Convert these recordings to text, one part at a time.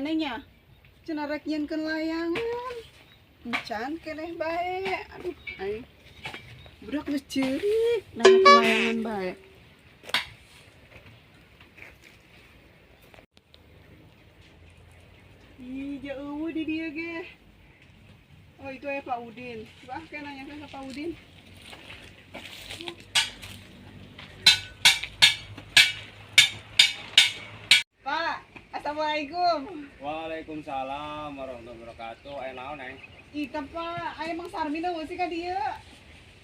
Mana nya? Cenah rek nyieunkeun layangan. Encan keneh bae. Aduh, aing. Budak geus ceurik nanyakeun layangan bae. Ih, jauh di dia ge. Oh, itu ya Pak Udin. Coba ah, kayak nanyakan ke Pak Udin. Pak, assalamualaikum. Waalaikumsalam warahmatullahi wabarakatuh. Aya naon, Neng? Ita Pak, aya Mang Sarmin euweuh sih ka dieu.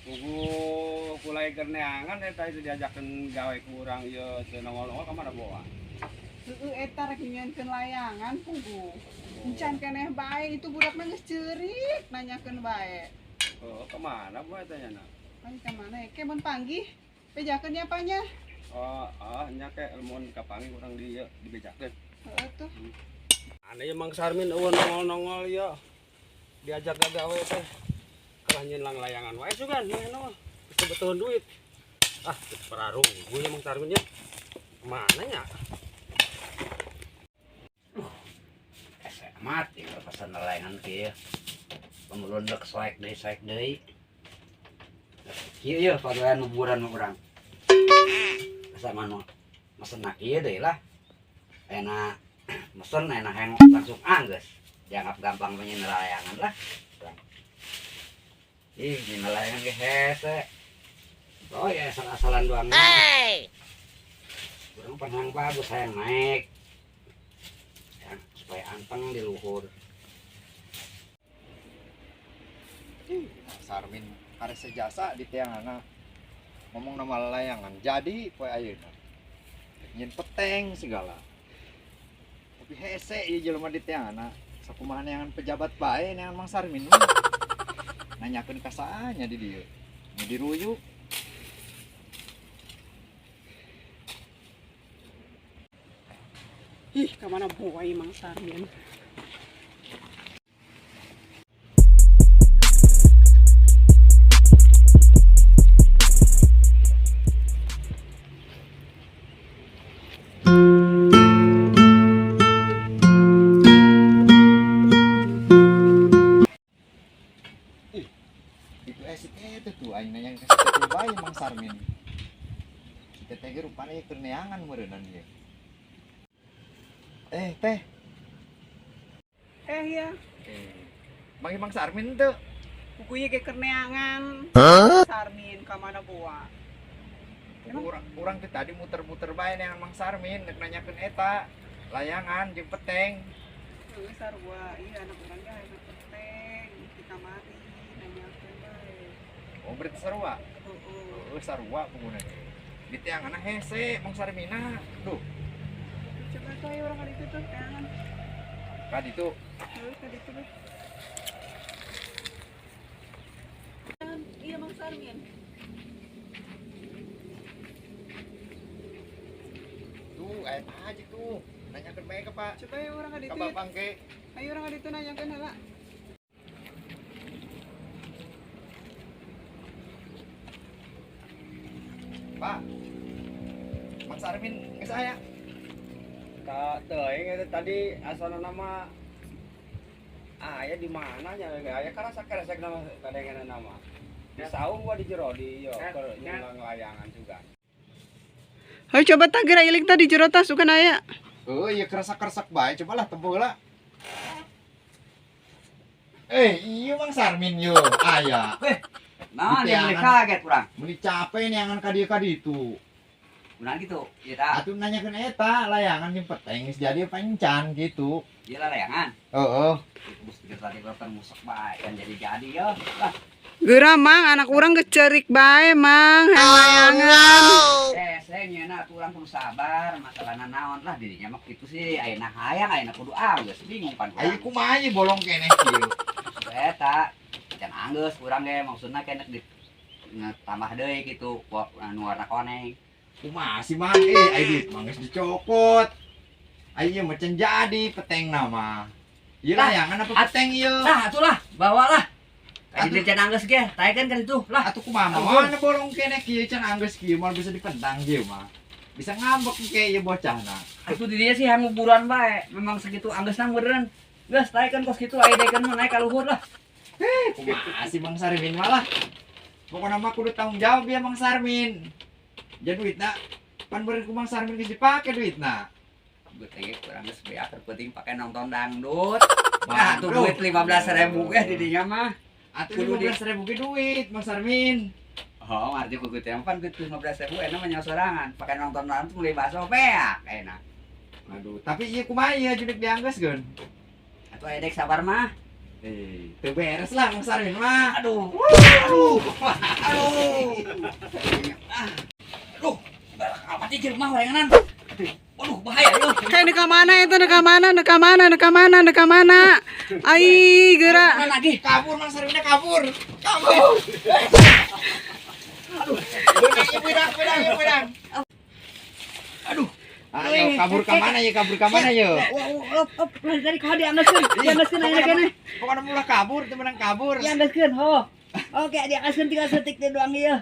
Puguh kulai keur neangan eta itu diajakeun gawe ku urang ieu teu nongol-nongol ka mana boa. Heeh, eta rek nyieunkeun layangan puguh. Encan keneh bae itu budakna geus ceurik nanyakeun bae. Oh, kemana boa eta nya, Nak? Pan ka mana ya? Ke mun panggih bejakeun nya Pak nya. Oh, ah nya ke mun kapanggih urang di ieu dibejakeun. Heeh tuh. Aneh Mang Sarmin euweuh nongol-nongol ieu. Diajak gawe teh. Kalah nyieun layangan wae sugan nya mah. Geus betulan duit. Ah, pararunggu ya Mang Sarmin nya. Kemana nya? Hese amat ya pesan layangan kieu. Pemulun dek soek deui. Kieu ye pagawean buburan mah urang. Asa manu mesen kieu deui lah. Enak mesen enak yang langsung anggeus. Dianggap gampang nyieun layangan lah. Ih, nyieun layangan ge hese. Oh ya asal-asalan doang. Hey. Urang pan hayang bagus hayang naik. Ya, supaya anteng di luhur. Sarmin karese jasa di teanganna ngomong nama layangan jadi poe ayeuna nyieun peteng segala tapi hese ieu jelema di teanganna sakumaha neangan pejabat bae neangan Mang Sarmin mah nanyakeun ka saha nya di dieu nu diruyuk. Ih, ka mana boa Mang Sarmin? Itu si teteh tuh aing nanya ka si teteh bae Mang Sarmin si teteh ge rupana ieu keur neangan meureunnan ieu teh. Eh ya, Manggih Mang Sarmin teu? Puguh ieu ge keur neangan. Sarmin ka mana boa? Urang teh tadi muter-muter bae neangan Mang Sarmin rek nanyakeun eta layangan jeung peteng. Heeh, sarua. Iya anak urang ge hayang peteng di kamari nanyakeun bae. Oh, berarti sarua. Heeh. Heeh, sarua puguna teh. Di teanganna hese Mang Sarmina. Duh, Coba tuh ayo urang ka ditu tuh teangan. ka ditu. Heeh, ka ditu we. Iya Mang Sarmin. Tuh, aya Pak Haji tuh. Nanyakeun bae ka Pak. Coba ayo urang ka Ka ditu. Bapak ge. Ayo urang ka ditu nanyakeun heula. Pak. Mang Sarmin geus aya. Ka teuing eta tadi asalna nama aya di mana nya aya karasa-karasa nama kadengeuna nama. Di saung gua di jero di ieu keur nyieun layangan juga. Ayo coba tah geura ilik tah di jero tah sugan aya. Heuh, ieu keresak-keresek bae cobalah tempo heula. Iya Mang Sarmin yo aya. Nah, Di dia beli teangan. kaget urang. Meuni capek neangan ka dieu ka ditu. Kunaon gitu? Ieu tah, Atuh nanyakeun eta layangan jeung peteng geus jadi apa encan gitu. ieu layangan. Heeh. Bus pikir tadi urang musek bae kan jadi-jadi yo. Lah, Geura Mang, anak urang geus ceurik bae Mang, hayang layangan. Hese nyeuna atuh urang kudu sabar, masalahna naon lah dirinya mah kitu sih, ayeuna hayang ayeuna kudu anggeus, bingung pan Ayo urang. kumaha ieu bolong keneh kieu. Eta can anggeus urang ge maksudna keneh di tambah deui kitu anu warna koneng. Kumaha sih Mang? Ayo duit mah geus dicokot. Ayo ieu mah can jadi peteng mah. Ieu layangan apa peteng ieu? Lah atuh lah, bawa lah. Kayak di can anggeus ge, taekeun kan itu lah. Atuh kumaha mah? Mana bolong keneh kieu can anggeus kieu moal bisa dipentang kieu mah. Bisa ngambek kayak ieu bocahna. Atuh di dieu sih hayang buruan bae. Memang segitu anggeusna meureun. Geus taekeun kos kitu aya dekeun mah naik ka luhur lah. Kumaha sih Mang Sarmin malah. Pokoknya mah kudu tanggung jawab ya Mang Sarmin. Ja duitna pan beureun ku Mang Sarmin geus dipake duitna. Gue kurang geus beak penting pake nonton dangdut. Nah, tuh duit 15.000 ge di dinya mah. Atuh Kudu 15.000 ge duit Mang Sarmin. Oh, arti kudu teh pan duit 15.000 enak mah sorangan. Pake nonton dangdut beli bakso beak enak. Aduh, tapi ieu kumaha ieu judik dianggeuskeun? Atuh aya dek sabar mah. Eh, teu beres lah Mang Sarmin mah. Aduh. Aduh. Aduh. Aduh. Apa sih jelema horenganan? Waduh, bahaya lu. Kayak neka mana itu neka mana neka mana neka mana neka mana. Ai geura. Mana lagi? Kabur Mang Sarminnya kabur. Kabur. Aduh. Benang, benang, benang, benang. Aduh. Ayo kabur ke mana ya? Kabur ke mana ya? Wah, op, op, dari kau dianggeuskeun. Dianggeuskeun aya kene. Pokoknya mulai kabur, teu menang kabur. Dianggeuskeun, ho. Oke, dianggeuskeun tinggal setik teh doang ieu.